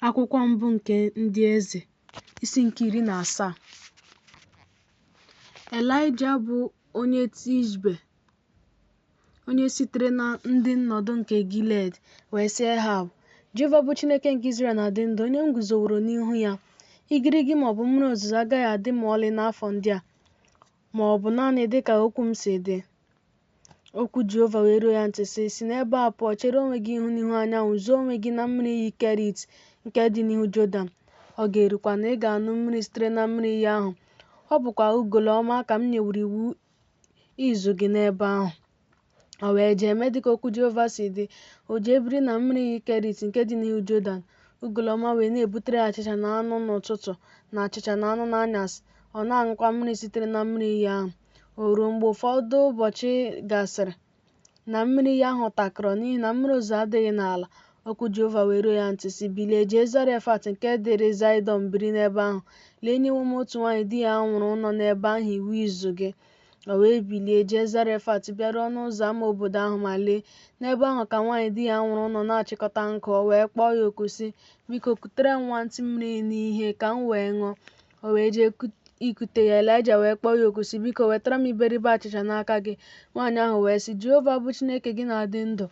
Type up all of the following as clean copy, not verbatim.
Akwụkwọ mbụ nke Ndị Eze, isi nke 17. Elaịja bụ onye Tishbe, onye sitere na ndị nnọdụ nke Gilead, wee sị Ehab, Jehova bụ Chineke nke Izrel na-adị ndụ, onye m guzoworo n'ihu ya, igirigi ma ọ bụ mmiri ozuzo agaghị adị ma ọlị n'afọ ndị a, ma ọ bụ naanị dị ka okwu m si dị. Okwu Jehova wee ruo ya ntị, sị, Si n'ebe a pụọ, chere onwe gị ihu n'ihu anyanwụ, zoo onwe gị na mmiri iyi Kerit nke dị n'ihu Jọdan. Ọ ga-erukwa na ị ga-aṅụ mmiri sitere na mmiri iyi ahụ, ọ bụkwa ugoloọma ka m nyeworo iwu ịzụ gị n'ebe ahụ. O wee jee mee dịka okwu Jehova si dị. O jee biri na mmiri iyi Kerit nke dị n'ihu Jọdan. Ugoloọma wee na-ebutere ya achịcha na anụ n'ụtụtụ na achịcha na anụ n'anyasị, ọ na-aṅụkwa mmiri sitere na mmiri iyi ahụ. O ruo mgbe ụfọdụ ụbọchị gasịrị na mmiri iyi ahụ takọrọ n'ihi na mmiri ozuzo adịghị n'ala. Okwu Jehova wee ruo ya ntị, sị, Bilie, jee Zarefat nke dịrị Zaịdọn biri n'ebe ahụ. Lee, enyewo m otu nwaanyị di ya nwụrụ nọ n'ebe ahụ iwu ịzụ gị. O wee bilie jee Zarefat, bịaruo ọnụ ụzọ ama obodo ahụ, ma lee, n'ebe ahụ ka nwaanyị di ya nwụrụ nọ na-achịkọta nkụ. O wee kpọọ ya oku, sị, Biko, kutere m nwantị mmiri n'ihe ka m wee ṅụọ. O wee jee ikute ya. Elaịja wee kpọọ ya oku, sị, Biko, wetara m iberibe achịcha n'aka gị. Nwaanyị ahụ wee sị, Jehova bụ Chineke gị na-adị ndụ.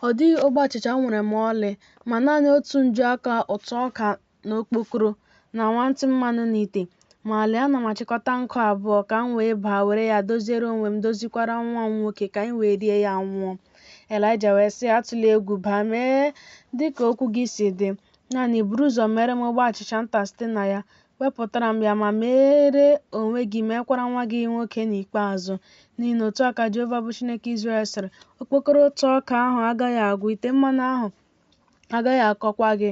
Ọ dịghị ogbe achịcha m nwere ma ọlị, ma naanị otu njuaka ụtụ ọka n'okpokoro, na nwantị mmanụ n'ite. Ma lee, ana m achịkọta nkụ abụọ, ka m wee baa were ya doziere onwe m, dozikwara nwa m nwoke, ka anyị wee rie ya nwụọ. Elaịja wee sị ya, Atụla egwu, baa mee dị ka okwu gị si dị. Naanị buru ụzọ meere m ogbe achịcha nta site na ya, wepụtara m ya, ma meere onwe gị meekwara nwa gị nwoke n'ikpeazụ. N'ihi na otu a ka Jehova bụ Chineke Izrel sịrị, Okpokoro ụtụ ọka ahụ agaghị agwụ, ite mmanụ ahụ agaghị akọkwa gị,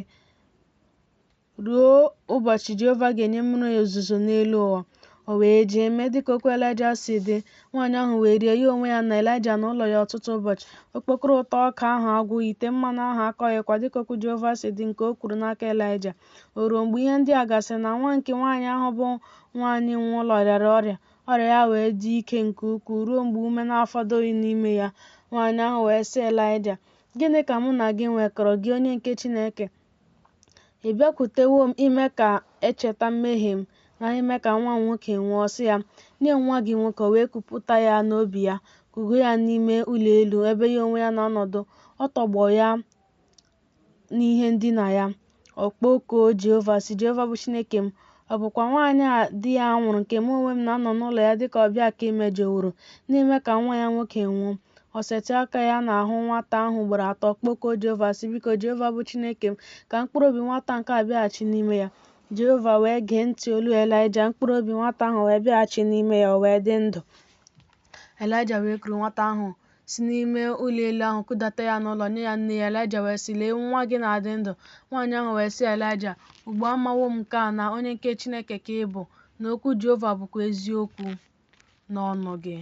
ruo ụbọchị Jehova ga-enye mmiri ozuzo n'elu ụwa. O wee jee mee dịka okwu Elaịja si dị. Nwaanyị ahụ wee rie, ya onwe ya na Elaịja na ụlọ ya ọtụtụ ụbọchị. Okpokoro ụtụ ọka ahụ agwụghị, ite mmanụ ahụ akọghịkwa, dịka okwu Jehova si dị nke o kwuru n'aka Elaịja. O ruo mgbe ihe ndị a gasịrị na nwa nke nwaanyị ahụ bụ nwaanyị nwe ụlọ rịara ọrịa, ọrịa ya wee dị ike nke ukwuu ruo mgbe ume na-afọdụghị n'ime ya. Nwaanyị ahụ wee sị Elaịja, Gịnị ka mụ na gị nwekọrọ, gị onye nke Chineke? Ị bịakwutewo m ime ka e cheta mmehie m na ime ka nwa m nwoke nwụọ. Ọ sị ya, Nye m nwa gị nwoke. O wee kupụta ya n'obi ya, kugo ya n'ime ụlọ elu ebe ya onwe ya na-anọdụ. Ọ tọgbọ ya n'ihe ndina ya. Ọ kpọkuo Jehova, sị, Jehova bụ Chineke m, ọ bụkwa nwaanyị a di ya nwụrụ nke mụ onwe m na-anọ n'ụlọ ya dịka ọbịa ka i mejọworo, n'ime ka nwa ya nwoke nwụọ? O setịa aka ya n'ahụ nwata ahụ ugboro atọ, kpọkuo Jehova, sị, Biko, Jehova bụ Chineke m, ka mkpụrụ obi nwata nke a bịaghachi n'ime ya. Jehova wee gee ntị olu Elaịja, mkpụrụ obi nwata ahụ wee bịaghachi n'ime ya, o wee dị ndụ. Elaịja wee kuru nwata ahụ si n'ime ụlọ elu ahụ kudata ya n'ụlọ nye ya nne ya. Elaịja wee sị, Lee, nwa gị na-adị ndụ. Nwaanyị ahụ wee sị Elaịja, Ugbu a amawo m nke a na onye nke Chineke ka ị bụ, na okwu Jehova bụkwa eziokwu n'ọnụ gị.